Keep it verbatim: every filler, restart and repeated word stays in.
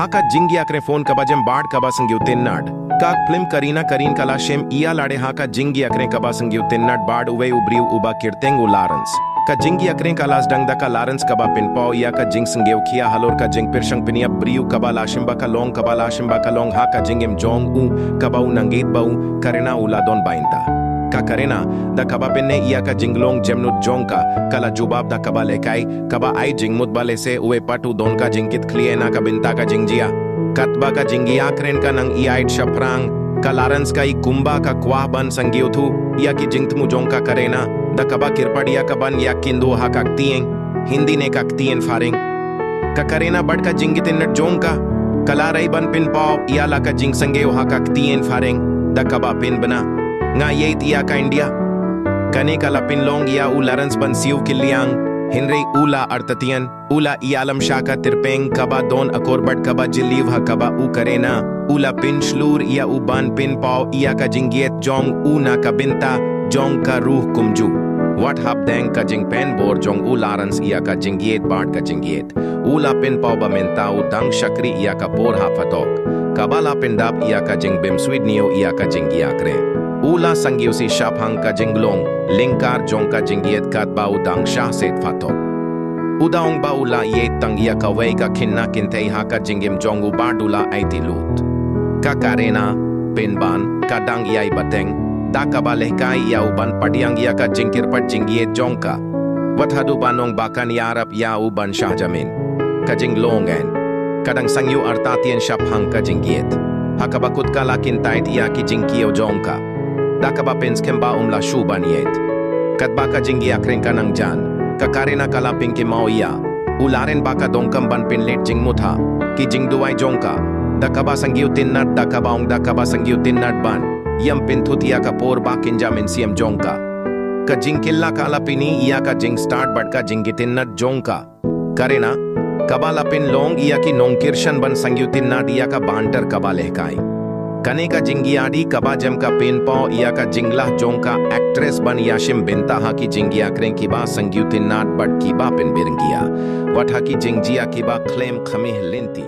Ha ka jingïakren phone kaba jem bad kaba sngewtynnad, ka film Kareena Kareem ka la shim ïa lade ha ka jingïakren kaba sngewtynnad bad uwei u briew uba kyrteng u Lawrence. Ka jingïakren ka la sdang da ka Lawrence kaba pynpaw ïa ka jingsngewkhia halor ka jingpyrshang pynïap briew kaba la shim ba ka long, kaba la shim ba ka long ha ka jingim jong u, kaba u nongïeit ba u Kareena u la don bynta. Ka Kareena, da kaba pynneh ïa ka jinglong jemnud jong ka, ka la jubab da kaba lehkai, kaba ai jingmut ba lehse uwei pat u don ka jingkitkhlieh na ka bynta ka jingjia. Katba ka jingïakren ka nang ïaid shaphrang, ka Lawrence ka i kumba ka kwah ban sngewthuh ïa ki jingthmu jong ka Kareena, da kaba kyrpad ïa ka ban ïakynduh ha ka ktien Hindi ne ka ktien phareng. Ka Kareena bad ka jingkittynnad jong ka, ka la rai ban pynpaw ïa la ka jingsngew ha ka ktien phareng, da kaba pynbna, "Nga ïeit ïa ka India." Kane ka la pynlong ïa u Lawrence ban siew kylliang, hynrei u la artatien, u la ïalam sha ka tyrpeng kaba don akor bad kaba jylliew ha kaba u Kareena u la pynshlur ïa u ban pynpaw ïa ka jingïeit jong u na ka bynta jong ka ruh kumjuh. Wat hapdeng ka jingpynbor jong u Lawrence ïa ka jingïeit bad ka jingïeit, u la pynpaw ba mynta u dang shakri ïa ka por ha phatok, kaba la pyndap ïa ka jingbym suidñiew ïa ka jingïakren. U la sngewsih shaphang ka jinglong lyngkar jong ka jingïeit katba u dang shah set phatok. U da ong ba u la ïeit tang ïa kawei ka khynnah kynthei ha ka jingim jong u bad u la aiti lut. Ka Kareena, pynban, ka dang ïai bteng, da kaba lehkai ïa u ban pdiang ïa ka jingkyrpad jingïeit jong ka. Wat haduh ban ong ba kan ïarap ïa u ban shah jamin. Ka jinglong ngan, ka dang sngewthuh artatien shaphang ka jingïeit. Ha kaba kut ka la kyntait ïa ki jingkiew jong ka, da kaba pynskhem ba um lah shuh ban ïeit. Katba ka jingïakren ka nang jan, ka Kareena ka la pynkynmaw ïa u Lawrence ba ka donkam ban pynleit jingmut ha ki jingduwai jong ka, da kaba sngewtynnad, da kaba ong, da kaba sngewtynnad ban ïam pynthut ïa ka por ba kynja mynsiem jong ka. Ka jingkylla ka la pyni ïa ka jingstad bad ka jingkittynnad jong ka Kareena, kaba la pynlong ïa ki nongkyrshan ban sngewtynnad ïa ka banter kaba lehkai. Kane ka jingïadei kaba jem ka pynpaw ïa ka jinglah jong ka actress ban ïashim bynta ha ki jingïakren kiba sngewtynnad bad kiba pynbiang ïa, wat ha ki jingjia kiba khlem khmih lynti.